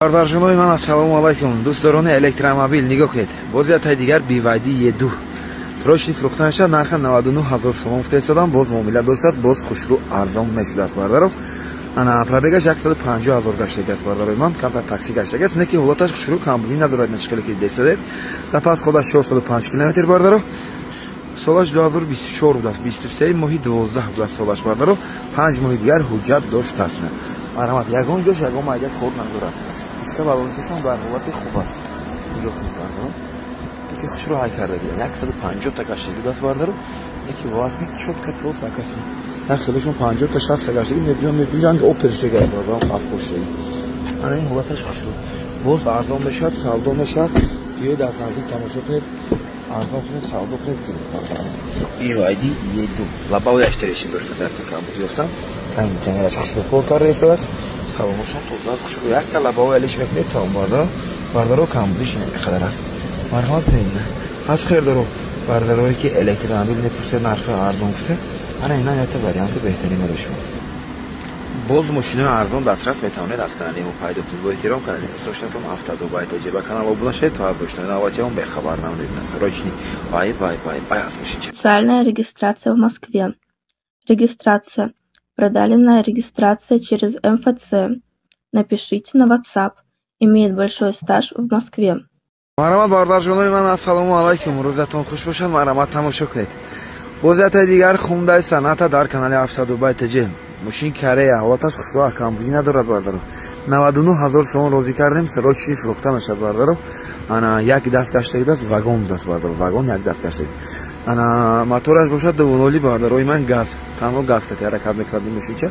Бардарҷонои ман, ассалому алайкум. Дӯстдорони электромобил, нигоҳ кунед. Боз як тай дигар BYD E2 срочный фурӯхта мешавад. Нарха 99 ҳазор сомон гуфта истодам, боз муомила доштааст, боз хушрӯ арзон мешудааст, бардаро. Ана пробег аш 150 ҳазор гаштаги аст, бардарои ман, камтар такси гаштаги аст, не ки ҳолаташ хушрӯ, камбудӣ надорад, начикале ки десадед. Запас ход аш 405 километр, бардаро. Солаш 2024 будааст, 23 моҳи 12 будааст солаш, бардаро. 5 моҳи дигар ҳуҷҷат доштааст. Марҳамат, ягон ҷош ягон майда кор надорад. Диска, балончашон дар ҳолати хуб аст. Нигоҳ кунед, бардаро. Яке хушрӯ ҳай кардаги. 150 та гаштаги будааст, бардаро. Яке бовар кунед, чётко тоза каси. Як солашон 50 та, 60 та гаштаги, мебинам, мебинам, Опел шудаги, бардаром, хафкор шудаги. Ана ин ҳолаташ хушрӯ. Боз арзон мешавад, савдо мешавад. Биёед, аз наздик тамошо кунед, арзон кунед, савдо кунед. BYD E2. Лобовой аш трещин дошта, зарта камбуд ёфтам. Кондиционераш хушрӯ кор карда истодааст. Салонашон тоза, хушрӯ. Якта лобовой алиш мекунед, то бардаро. Бардаро, камбудиш ин қадар аст. Марҳамат кунед. Аз хердоро, бардарое ки электромобил мепурсед, нархи арзон гуфта, ана ина якта варианти беҳтарин барои шумо. Боз мошинои арзон дастрас метавонед аз канали мо пайдо кунед. Бо эҳтиром, канали дӯстдоштатон Автодубай ТЖ. Ба канал обуна шавед, то аз доштани навбатиҳон бехабар намонед. Срочный бай, бай, бай, бай аз мошинча. Официальная регистрация в Москве. Регистрация. Продленная регистрация через МФЦ. Напишите на WhatsApp. Имеет большой стаж в Москве. Марҳамат, бародарҷонои ман, ассалому алайкум, рӯзатон хуш бошад. Марҳамат, тамошо кунед. Боз яктай дигар Хундай Соната дар канали Автодубай ТЖ. Мошин Корея, ҳолаташ хушрӯ, камбудӣ надорад, бардаро. 99 ҳазор сомон розӣ кардем, срочный фурӯхта мешавад, бардаро. Ана як даст гаштагидааст, вагон будааст, бардаро, вагон як даст гаштаги. Ана мотораш бошад дувуноли, бардарои ман, газ, танҳо газ кати ҳаракат мекунад ин мошинча.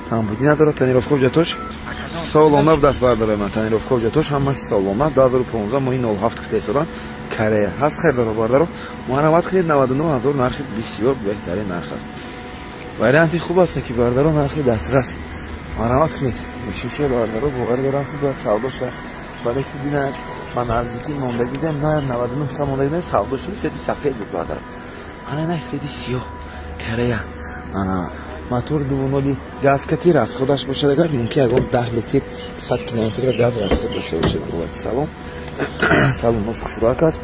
Камбудӣ надорад, тонировка, ҳуҷҷатош солона будааст, бардарои ман, тонировка, ҳуҷҷатош ҳамаш солона. 2015 моҳи 07 гуфта истодан. Корея ҳаст, хердоро, бардаро, марҳамат кунед. 99 ҳазор нархи бисёр беҳтарин нарх аст. Варианти хуб аст ки, бардаро, нархи дастрас. Марҳамат кунед. Мошинча, бардаро, боварӣ дорам, ки бояд савдо шавад. Бале ки дина ба наздикӣ монда дидем, на 99 та монда дидем, савдо шуд, цвет и сафед буд, бардаро. Ана ина цвет и сиёҳ, Корея. Ана мотор дувуноли газ кати, расход аш бошад, агар мумкин, ягон 10 литр 100 километр газ расход дошта бошад. Салон, салонаш хушрӯак аст,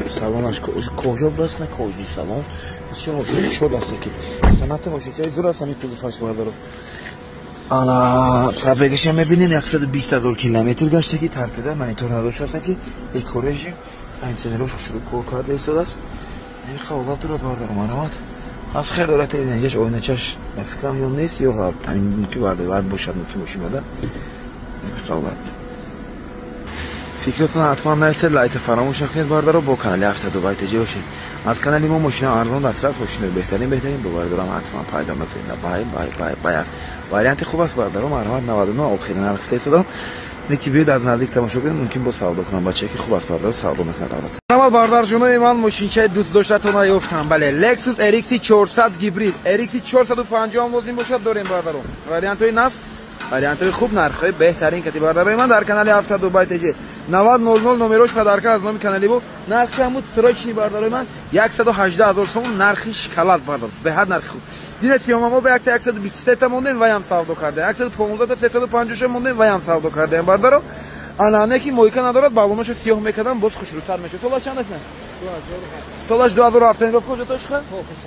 салонаш кожа будааст, на кожаный салон, бисёр мошини шод аст ки Соната мошинчаи зур аст. Ҳамин кузов аш, бардаро. Ана пробег аша мебинем, 120 ҳазор километр гаштаги, торпеда, монитор надоштааст ки эко режим, кондиционерош хушрӯ кор карда истодааст. Намиха ҳолат дорад, бардаро, марҳамат. Аз хер дорад, инҷаш оиначаш ба фикрам ё нест, ё ҳамин мумкин вар бошад, мумкин мошин бада. Намиха ҳолат. Фикротон ҳатман нависед, лайка фаромӯш накунед, бардаро, бо канали Автодубай ТЖ бошед. Аз канали мо мошина арзон дастрас, мошинои беҳтарин, беҳтарин, боварӣ дорам, ҳатман пайдо мекунед. Бай, бай, бай, бай аст. Варианти хуб аст, бардаро, марҳамат, 99 охири нарх гуфта истодам. Неки биёед, аз наздик тамошо кунед, мумкин бо савдо кунам. Бачае ки хуб аст, бардаро, савдо мекунад албатта. Марҳамат, бардарҷонои ман, мошинчаи дӯстдоштатона ёфтам. Бале, Lexus RX 400 гибрид, RX 450 ҳам лозим бошад, дорем, бардаро. Вариантҳои наст, вариантҳои хуб, нархҳои беҳтарин кати, бардарои ман, дар канали Автодубай ТЖ. 9000 номерош подарка аз номи канали бу. Нархи ҳамуд срочный, бардарои ман, 118 ҳазор сомон, нархи шоколад, бардар, беҳад нархи хуб. Дина сиёма мо ба якта 123 та мондем, ваям савдо кардем, 115 та 356 мондем, ваям савдо кардем, бардаро. Ана не ки мойка надорад, балонашо сиёҳ мекардам, боз хушрӯтар мешуд. Солаш чанд аст? Солаш 2007. Тонировка, ҳуҷҷатош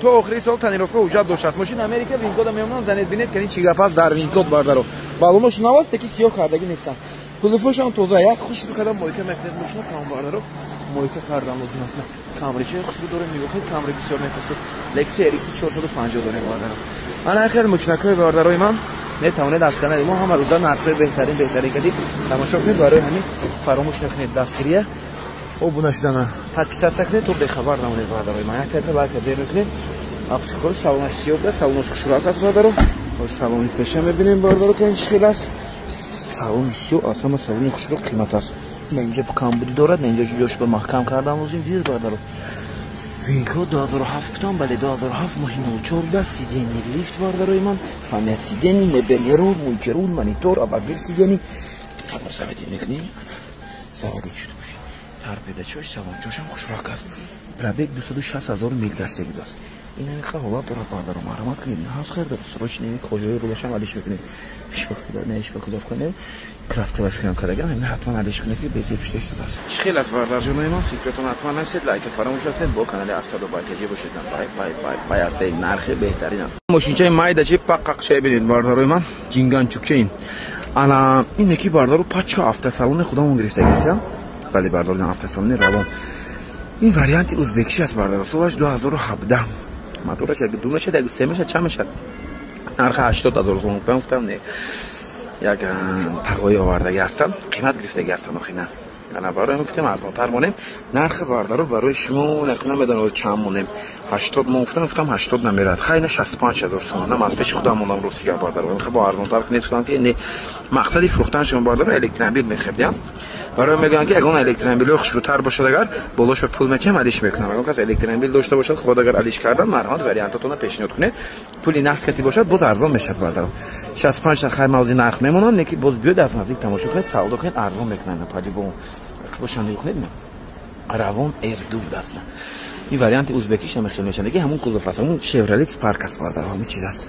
то охири сол тонировка, ҳуҷҷат доштааст. Мошин Америка, VIN-код а меомадам, занед, бинед, кани чӣ гап аст дар VIN-код, бардаро. Балонош нав аст, ки сиёҳ кардагӣ нестам. Кузов ошам тоза, як хушрӯ кардам, мойка мекунед мошина, тамом, бардаро, мойка кардан лозим аст. Камричаи хушрӯ дорем, нигоҳ кунед, Камри бисёр мепасад. Lexus RX 450 дорем, бардаро. Ана хеле мошинакҳои, бардарои ман, метавонед аз канали мо ҳама рӯза нархҳои беҳтарин, беҳтарин кади тамошо кунед. Барои ҳамин фаромӯш накунед дастгирия, обуна шудана, подписаться кунед, то бехабар намонед, бардарои ман. Як та лайка зер мекунед. Апсикори салонаш сиёҳ буд, салонаш хушрӯак аст, бардаро. Салони пеша мебинем, бардаро, ки чӣ хел аст. Салони сиёҳ аз ҳама салони хушрӯ қимат аст. На инҷа камбудӣ дорад, на инҷа ҷош ба маҳкам кардан лозим. Дидед, бардаро, VIN-код 2007 гуфтам, бале, 2007 моҳи 04 буда. Сиденье лифт, бардарои ман, память сидений, мебель, мультируль, монитор, обогрев сидений. Табор заводить мекунем, заводить шуда бошад. Торпедачош, салончошам хушрак аст. Пробег 260 ҳазор мил гаштагӣ будааст. Ин ҳамиқа ҳолат дорад бардаро, марҳамат кунед. Ҳаст хелдор, срочно кожаи рулашам алиш мекунед. Шпаклёвка не, краска фикрам кардагам, ҳамин ҳатман алиш кунед ки безеб шуда истодааст. Чӣ хел аст бардарҷонои ман? Фикратон ҳатман нависед, лайка фаромӯш накунед, бо канали Автодубай ТЖ бошед. Бай бай бай бай аст, нархи беҳтарин аст. Мошинчаи майдачи паққақча бинед бардарои ман, ҷинганчукча ин. Ана ин яки бардару пачка автосалони худамон гирифтагист. Бале бардару, автосалони Равон. Ин варианти узбекиши аст бардару, солаш 2017. Мотораш як ду мешад, як се мешад, чанд мешад? Нархи 80 ҳазор сомон гуфтам, гуфтам не. Як тағои овардагӣ ҳастам, қимат гирифтагӣ ҳастам охина. Ана барои гуфтем арзонтар монем. Нархи бардару барои шумо намедонам чанд монем. 80 мон гуфтам, гуфтам 80 намерад. Хай на 65 ҳазор сомон. Нам аз пеши худам мондам ростига бардару. Мехоҳ бо арзонтар кунед, гуфтам ки не. Мақсади фурӯхтан шумо бардару электромобил мехаридам. Барои мегӯянд ки ягон электромобилҳои хушрӯтар бошад, агар болошо пул метиҳам алиш мекунам. Ягон кас электромобил дошта бошад, худ агар алиш кардан, марҳамат вариантотонро пешниҳод кунед. Пули нақд кати бошад, боз арзон мешавад бардару. 65 та хай мавзи нарх мемонам, не ки боз биёд аз наздик тамошо кунед, савдо кунед, арзон мекунанд. По-любому. Бошанд кунед. Равон R2 будааст. Ин варианти узбекиш ҳам хел мешавад. Ки ҳамон кузов аст, ҳамон Chevrolet Spark аст бардару, ҳамон чиз аст.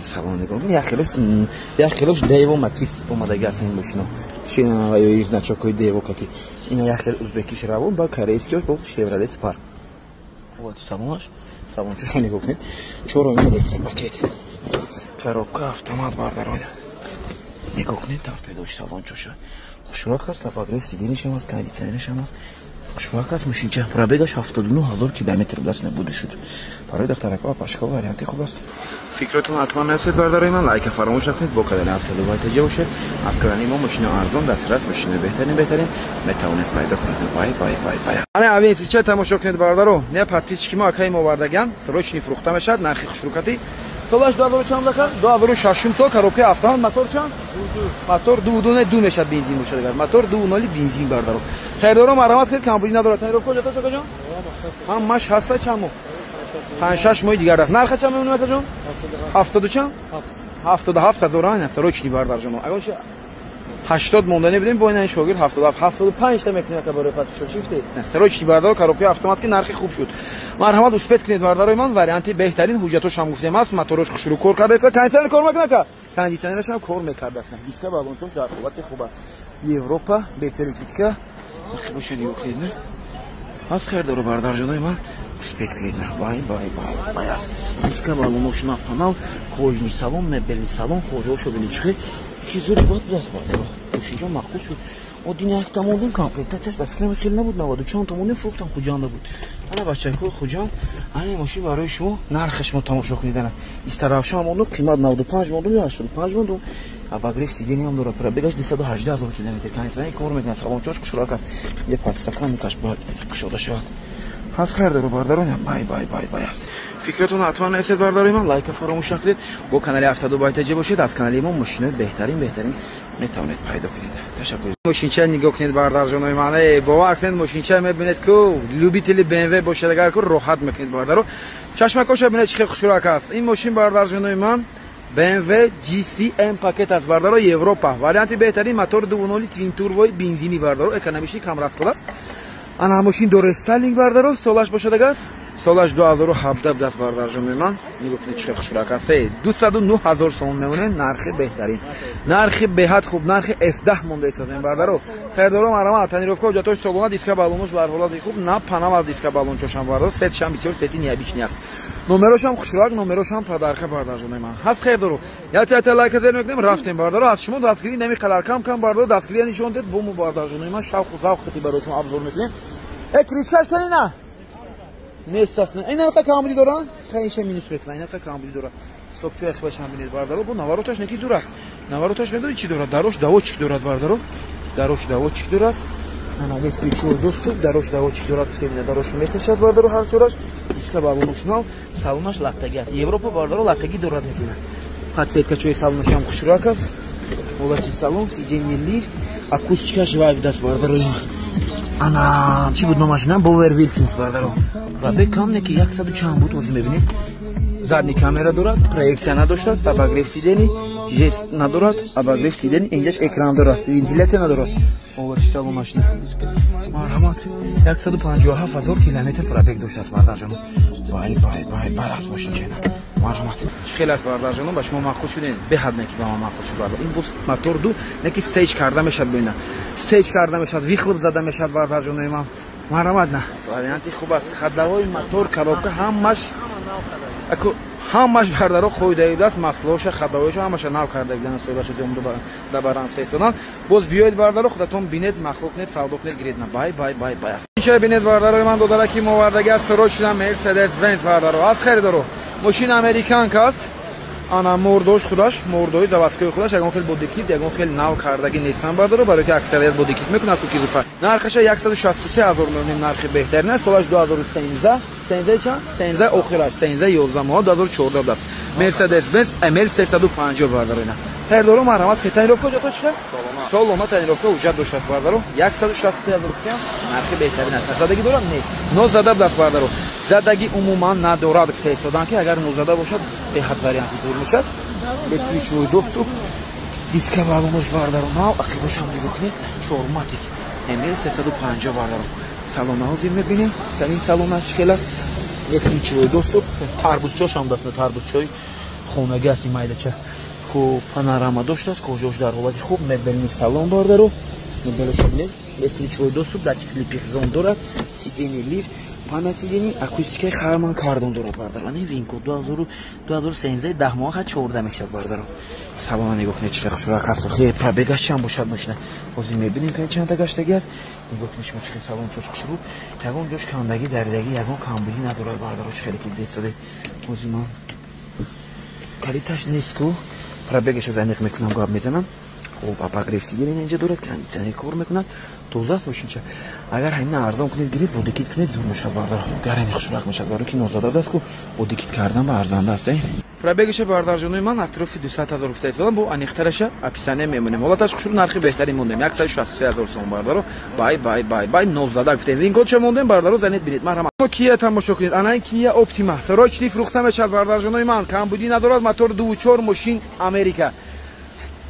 Салон нигоҳ кунед, як хелош Дево Матис омадаги аст ин мошино. Шина ё значокҳои Дево кати. Ина як хел узбекиш Равон ба корейскиаш бо Chevrolet Spark. Вот салонаш, салончашо нигоҳ кунед. Чорум электропакет. Коробка автомат бардарон. Нигоҳ кунед торпедош салончаша. Хушрак аст, обогрев сиденьяшам аст, кондитсионерашам аст. Хушрак аст мошинча. Пробегаш 79 ҳазор километр будааст, набуду шуд. Барои духтаракҳо апашкҳо варианти хуб аст. Фикротон ҳатман нависед бардарои ман, лайка фаромӯш накунед, бо канали Автодубай ТЖ бошед. Аз канали мо мошино арзон, дастрас, мошинои беҳтарин беҳтарин метавонед пайдо кунед. Бай бай бай бай. Ана авин ча тамошо кунед бардаро. Не подписчики мо акаи мо овардаган, срочно фурӯхта мешавад, нархи хушрӯкати. Солаш 2000 чанд дака? 2006 сол, коробка автомат, мотор чанд? Мотор 2.2 ду мешавад бензин бошад агар. Мотор 2.0 бензин бардаро. Харидоро марҳамат кунед, камбудӣ надорад. Танировка ҷата шока ҷон? Ҳамаш ҳаста чанд моҳ? 5-6 моҳи дигар аст. Нарха чанд мемонад ака ҷон? 70 чанд? 77 ҳазор айн аст. Рочни бардар ҷон. Агар 80 монда небудем, бо ин шогирд 77 75 та мекунем ака барои подписчик. Чӣ гуфтед? Срочни бардар, коробка автомат ки нархи хуб шуд. Марҳамат успеть кунед бардарои ман, варианти беҳтарин ҳуҷҷатош ҳам гуфтем аст, мотораш хушрӯ кор кардааст, кондитсионер кор мекунад ака? Кондитсионераш ҳам кор мекардааст. Диска балончош дар ҳолати хуб аст. Европа беперекрытка. Бошед нигоҳ кунед, не? Аз хайр дору бардарҷонои ман, успеть кунед. Бай бай бай бай аст. Диска балонош напанал, кожаный салон, мебельный салон, кожаошо бинед чӣ хел. Ки зур бад будааст бардаро. Мошинча мақбул шуд. Оддин як тамоним комплектатсияш ба фикрам хеле набуд, 90 чанд тамоним фурӯхтам, Хуҷанда буд. Ана бачакҳои Хуҷанд, ана мошин барои шумо нархаш мо тамошо кунед. Ана истаравшан мондум, қимат 95 мондум ё 85 мондум. Обогрев сиденья ҳам дорад, пробегаш 218 ҳазор километр. Кондитсионер кор мекунад, салончош хушрак аст. Е подстаканникаш бояд кушода шавад. Ҳаст хайр дору бардарон, бай бай бай бай аст. Фикратон ҳатман нависед бардарои ман, лайка фаромӯш накунед, бо канали Автодубай ТЖ бошед. Аз канали мо мошинои беҳтарин беҳтарин метавонед пайдо кунед. Ташаккур. Мошинча нигоҳ кунед бардарҷонои ман, бовар кунед мошинча мебинед ку любители BMW бошед агар ку роҳат мекунед бардаро. Чашмакоша бинед чӣ хел хушрак аст. Ин мошин бардарҷонои ман BMW GCM пакет аст бардаро, Европа. Варианти беҳтарин, мотор 2.0 twin turbo бензини бардаро, экономичный, кам расход аст. Ана мошин дорестайлинг бардаро, солаш бошад агар солаш 2017 будааст бардарҷонои ман. Нигоҳ кунед чӣ хел хушрак аст. 209 ҳазор сомон мемонем, нархи беҳтарин. Нархи беҳад хуб, нархи F10 монда истодем бардаро. Харидоро марҳамат, тонировка ҳуҷҷатҳои солона, диска балонош бар ҳолати хуб, на панама диска балончошам бардаро, сетшам бисёр сети необычный аст. Номерошам хушрак, номерошам подарка бардарҷонои ман. Ҳаст хайр дору. Ята лайка зер мекунем, рафтем бардаро. Аз шумо дастгирӣ намеқадар кам кам бардаро, дастгирӣ нишон дед, бо мо бардарҷонои ман шавқу завқ хати барои шумо обзор мекунем. Кричкаш кани на? Нест аст. Ин намеқа камбудӣ доранд? Хай инша минус мекунад. Ин намеқа камбудӣ дорад. Стопчои хибашам бинед бардаро. Бо навороташ неки зур аст. Навороташ медонед чӣ дорад? Дарош даводчик дорад бардаро. Дарош даводчик дорад. Ана бесключевой доступ, дарош даводчик дорад, кусебина дарош меташад бардаро ҳар чораш. Диска балонош нав, салонаш латтагӣ аст. Европа бардаро латтагӣ дорад мекунад. Подсветкачои салонашам хушрак аст. Ҳолати салон, сиденье лифт, акустикаш вай будаст бардаро. Ана чӣ буд номаш? На Бовер Вилкинс бардаро. Пробег кам не ки 100 чанд буд, ҳозир мебинед. Задний камера дорад, проекция надоштааст, обогрев сидений, Жест надорад, обогрев сидений, инҷаш экран дорад, вентиляция надорад. Ҳолати салонаш марҳамат. 157 000 километр пробег доштааст, бардарҷонум. Бай, бай, бай, бай аст мошинчена. Марҳамат. Чӣ хел аст, бардарҷонум, ба шумо маъқул шудем? Беҳад не ки ба ман маъқул шуд, бардар. Ин буз мотор ду, не ки стейҷ карда мешавад, бо ина стейҷ карда мешавад, выхлоп зада мешавад, бардарҷонои ман. Марҳамат, на варианти хуб аст. Ходовой, мотор, коробка ҳамаш аку, ҳамаш, бардаро, қоидаидааст. Маслоша, ходовойша ҳамаша нав карда гидан, соҳибаша дабаран фестадан. Боз биёед, бардаро, худатон бинед, маъқул кунед, савдо кунед, гиред. На бай, бай, бай, бай аст. Инча бинед, бардарои ман, додараки мовардаги аст срочно Мерседес Бенз, бардаро, аз харидоро. Мошин американка аст. Ана мордош худаш, мордои заводской худаш, ягон хел бодикит, ягон хел нав кардагӣ нестан, бардаро, барои ки аксарият бодикит мекунад ку кизуфа. Нархаша 163 ҳазор меонем, нархи беҳтарин аст. Солаш 2013, 13 чанд? 13 охираш, 13 11 моҳ 2014 будааст. Мерседес Бенз ML 350, бардаро, ина. Харидоро, марҳамат, тонировка ҷото чӣ? Солона тонировка ҳуҷҷат доштааст, бардаро. 163 ҳазор рупия нархи беҳтарин аст. Задагӣ дорад? Не. Нозада будааст, бардаро. Задагӣ умуман надорад, гуфта ки агар нозада бошад, беҳад варианти зур мешад. Бесключевой доступ, диска балонош, бардаро, нав, ақибошам нигоҳ кунед, чорматик ML 350, бардаро. Салона ҳозир мебинем, дар ин салона чӣ хел аст. Бесключевой доступ, тарбузчошам даст, тарбузчои хонагӣ аст, майдача. Хуб, панорама доштааст, кожош дар ҳолати хуб, мебельный салон, бардаро, мебелоша бинед, бесключевой доступ, датчик слепых зон дорад, сиденье лифт, память сидений, акустикаи Харман Кардон дорад, бардаро. Ана винко 2013, 10 моҳ, 14 мешавад, бардаро. Салона нигоҳ кунед, чӣ хушрак аст. Хе пробегаш чанд бошад мошина? Ҳозир мебинем, ки чанда гаштагӣ аст. Нигоҳ кунед шумо, чӣ хел салон чош хушрӯ, ягон ҷош кандагӣ, даридагӣ, ягон камбудӣ надорад, бардаро, чӣ хеле ки десаде. Ҳозир ман калиташ нест ку, пробегашо аниқ мекунам, гап мезанам. Хуб, обогрев сидения инҷа дорад, кондитсионер кор мекунад, тоза аст мошинча. Агар ҳамина арзон кунед, гиред, бодикит кунед, зур мешавад, бардар, гарани хушрак мешавад, баро ки нозада будааст ку, бодикит кардан ба арзанда аст. Пробегаша, бардарҷонои ман, атрофи 200 000 гуфта истодам, бо аниқтараша описание мемонем. Ҳолаташ хушрӯ, нархи беҳтарин мондем, 163 ҳазор сом, бардаро. Бай, бай, бай, бай, нозада гуфтем, винкодша мондем, бардаро, занед, бинед, марҳамат. Кия тамошо кунед, ана ин Кия Оптима срочный фурӯхта мешавад, бардарҷонои ман, камбудӣ надорад, мотор 2.4, мошин Америка.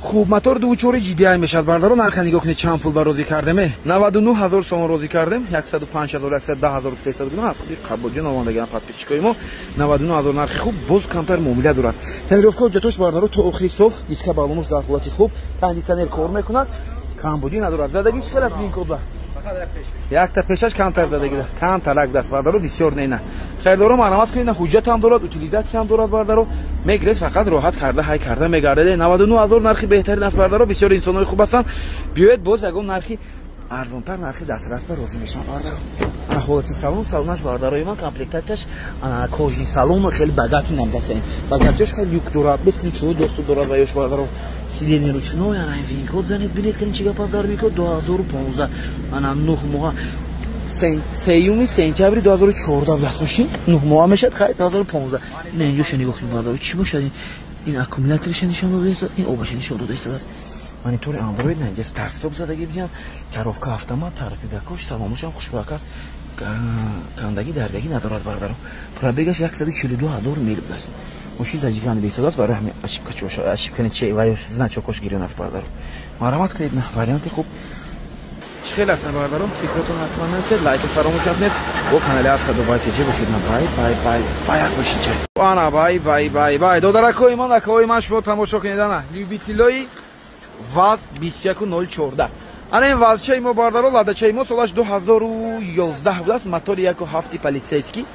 Хуб, мотор 2.4 GDI мешавад, бардаро. Нарха нигоҳ кунед, чанд пул ба розӣ кардем? 99 ҳазор сомон розӣ кардем, 105 ҳазор, 110 ҳазор гуфта будем, аз худи Қабулҷон омадагиан подписчикои мо. 99 ҳазор нархи хуб, боз камтар муомила дорад. Тонировка ҳуҷҷатош, бардаро, то охири сол, диска балонош дар ҳолати хуб, кондитсионер кор мекунад, камбудӣ надорад. Задагӣ чӣ хел аст винкодба? Якта пешаш камтар задагӣ, камтарак даст, бардаро, бисёр не. Харидоро, марҳамат кунед, ҳуҷҷатам дорад, утилизатсиям дорад, бардаро, мегиред, фақат роҳат карда, ҳай карда мегардед. 99 ҳазор нархи беҳтарин аст, бардаро. Бисёр инсонҳои хуб ҳастанд. Биёед, боз ягон нархи арзонтар, нархи дастрас ба розӣ мешавам, бардаро. Ана ҳолати салон, салонаш, бардарои ман, комплектатсияш, ана кожаный салон, хеле богатый намдасен, богатиёш хеле люк дорад, бесключевой доступ дорад ва ёш, бардаро, сиденье ручной. Ана винкод занед, бинед, кани чӣ гап аст дар винкод. 2015, ана 9 моҳа, 3 сентябри 2014 будааст мошин, 9 моҳа мешавад, хай, 2015. Ина инҷоша нигоҳ кунед, бардаро, чӣ бошад ин? Аккумуляториша нишон дода, ин обаша нишон дода истодааст. Монитори Андроид, на инҷа старт-стоп задагӣ бидиҳанд, коробка автомат, торпедакош, салонашам хушбак аст, кандагӣ, дардагӣ надорад, бардаро. Пробегаш 142 ҳазор мил будааст. Мошин зажигание беистодааст, барои ҳамин ошибкани че ва ё значокош гирён аст, бардаро. Марҳамат кунед, на варианти хуб. Чӣ хел ҳастанд, бардаро? Фикротон ҳатман нависед, лайки фаромӯш накунед, бо канали 702 теҷи бошед. На бай, бай, бай, бай аст мошинча. Ана бай, бай, бай, бай, додаракои ман, акаҳои ман, шумо тамошо кунед, ана любителои ВАЗ 21014. Ана ин вазчаи мо, бардаро, ладачаи мо, солаш 2011 будааст, мотори 1.7 полицейский.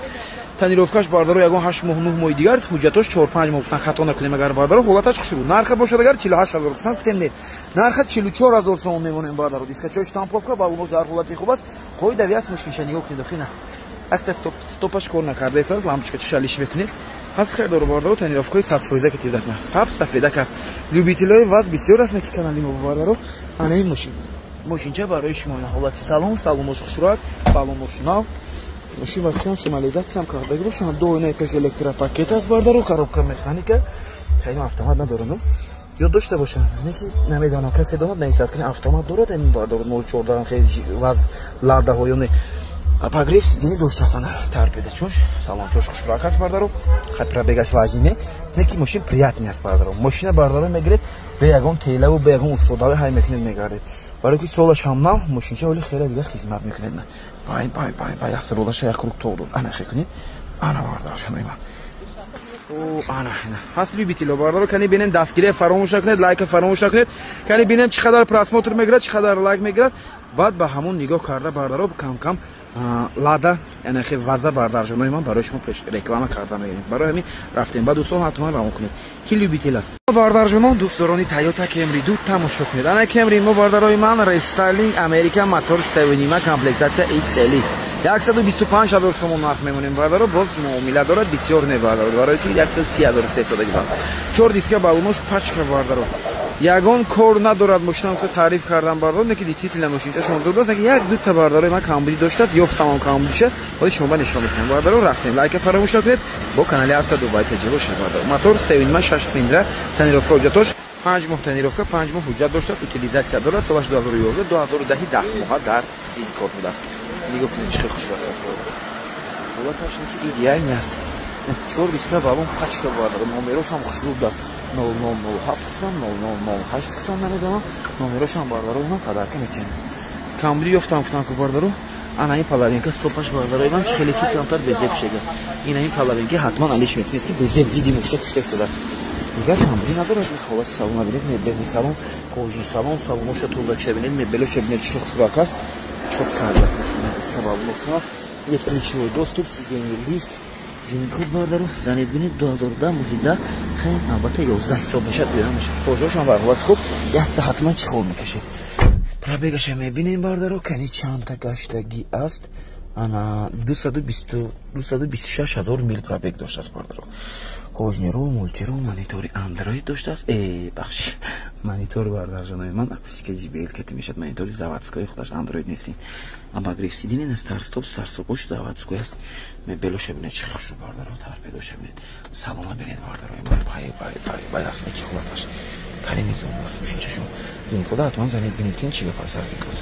Тонировкаш, бардаро, ягон 8 моҳ, 9 моҳи дигар, ҳуҷҷатош 4-5 моҳ гуфтан, хато накунем агар, бардаро. Ҳолаташ хуш буд. Нарха бошад агар 48 ҳазор гуфтан, гуфтем не, нарха 44 ҳазор сомон мемонем, бардаро. Дискачои штамповка, балонош дар ҳолати хуб аст, қоидави аст. Мошинша нигоҳ кунед, охина якта стопаш кор накарда истодааст, лампочка чиша лиш мекунед. Ҳаст харидоро, бардаро, тонировкаи 100% ки тибдаст, саб сафедак аст. Любителои ВАЗ бисёр аст ки канали мо, бардаро. Ана ин мошин, мошинча барои шумо. Ҳолати салон, салонош хушрак, балонош нав. Мошин васиан шумализатсиям кардаги бошанд, ду оинаи пеш электропакет аст, бардаро, коробка механика, хайно автомат надорад, ёд дошта бошанд, не ки намедонам, касе донад, наисад кани автомат дорад ин, бардаро, 014 хеле ВАЗ ладаҳо ё не. Обогрев сиденья доштааст, торпедачош, салончош хушрак аст, бардаро. Хай, пробегаш важный не, ки мошин приятный аст, бардаро. Мошина, бардаро, мегиред, бе ягон телаву бе ягон устодави ҳай мекунед, мегардед. Барои ки солаш ҳам нав, мошинча оли хеле дига хизмат мекунед. Бай, бай, бай, бай, асролаша як круг тог дод. Ана хе кунед. Ана, бардаршонои ман. Ана ҳаст любитело, бардаро, кани бинем, дастгирия фаромӯш накунед, лайка фаромӯш накунед. Кани бинем, чӣ қадар просмотр мегирад, чӣ қадар лайк мегирад. Баъд ба ҳамон нигоҳ карда, бардаро, кам-кам Лада, яъне хе ваза, бардаржонои ман, барои шумо пеш реклама карда мегирем. Барои ҳамин рафтем ба дӯстон, ҳатман равон кунед, ки любитель аст. Бардаржонон, дӯстдорони Тойота Кемри ду тамошо кунед. Ана Кемри мо, бардарои ман, рестайлинг, Америка, мотор 3,5, комплектация XL, 125 000 сомон нарх мемонем, бардаро. Боз муомила дорад, бисёр не, бардаро, барои ки 130 000 сесадаги. Чор диска, балонош пачка, бардаро, ягон кор надорад. Мошина таъриф кардам, бардор, не ки действительно мошинча шумо дур даст, як дута, бардарои ман, камбудӣ доштааст, ёфтамам камбудиша, ҳоли шумо ба нишон метиҳам. Бардаро, рафтем, лайка фаромӯш накунед, бо канали Авто Дубай ТҶ бошед, бардаро. Мотор 3,5, шаш цилиндра, тонировка, ҳуҷҷатош 5 моҳ тонировка, 5 моҳ ҳуҷҷат доштааст, утилизация дорад. Солаш 2011, 2010, 10 моҳа дар кор будааст. Нигоҳ кунед, чӣ хел хушвақт аст, ҳолаташ ки идеальный аст. Чор диска, балон пачка, бардаро, номерошам хушрӯб аст. 0007 гуфтам, 0008 гуфтам, намедонам. Номерошам, бардаро, ман подарка метиҳам. Камбуди ёфтам, гуфтам ку, бардаро. Ана ин половинка стопаш, бардарои ман, чӣ хеле ки камтар безеб шега. Ина ин половинка ҳатман алиш мекунед, ки безеб види мушта кушта истодааст. Дигар камбуди надорад. Ҳолати салона бинед, мебельный салон, кожаный салон, салоноша тозакша бинед, мебелоша бинед, чӣ хушрак аст, чёт кардааст. Мошина бесключевой доступ, сиденье, лифт, VIN-код, бардаро, занед бинед, 2010 моҳи 10, хай, албатта, 11 ҳисоб мешавад, биёра мешавад. Кожаошам бар ҳолати хуб, якта ҳатман чехол мекашед. Пробегаша мебинем, бардаро, кани чандта гаштагӣ аст. Ана 226 ҳазор мил пробег доштааст, бардаро. Кожаный рул, мультирул, монитори Андроид доштааст. Бахш, монитор, бардаржонои ман, акустика JBL кати мешавад, монитори заводской худаш, Андроид нест. Обогрев сиденья, на старт-стоп, старт-стопош заводской аст. Мебелоша бинед, чӣ хушрӯ, бардаро, торпедоша бинед, салона бинед, бардарои ман, бай, бай, бай, бай аст, ки ҳолаташ кали низом аст. Мошинчашон VIN-кода ҳатман занед бинед, ки чӣ гап аст дар VIN-код.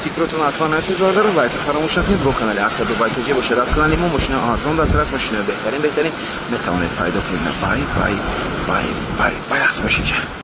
Фикротон ҳатман нависед, бардаро, лайка фаромӯш накунед, бо канали Авто Дубай ТҶ бошед. Аз канали мо мошина арзон дастрас, мошинаи беҳтарин, беҳтарин метавонед пайдо кунед. Бай, бай, бай, бай, бай аст мошинча.